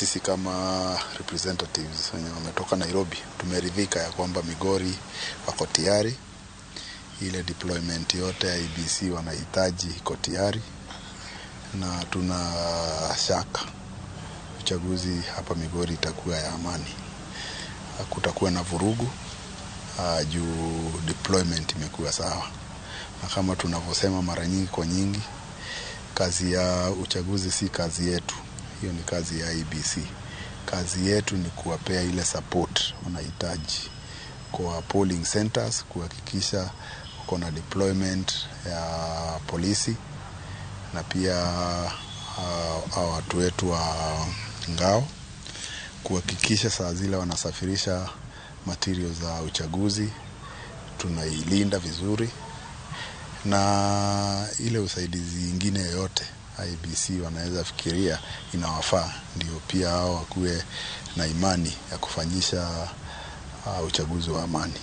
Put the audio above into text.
Sisi kama representatives wenye wametoka Nairobi tumeridhika ya kwamba Migori wako tayari, ile deployment yote ya IEBC wanahitaji iko tayari, na tuna shaka uchaguzi hapa Migori itakuwa ya amani, hakutakuwa na vurugu juu deployment imekuwa sawa, na kama tunavyosema mara nyingi kwa nyingi, kazi ya uchaguzi si kazi yetu, hiyo ni kazi ya IEBC. Kazi yetu ni kuwapea ile support wanahitaji kwa polling centers, kuhakikisha kuko na deployment ya polisi na pia watu wetu wa ngao kuhakikisha saa zile wanasafirisha material za uchaguzi tunailinda vizuri, na ile usaidizi ingine yoyote IEBC wanaweza fikiria inawafaa, ndio pia hao wakuwe na imani ya kufanyisha uchaguzi wa amani.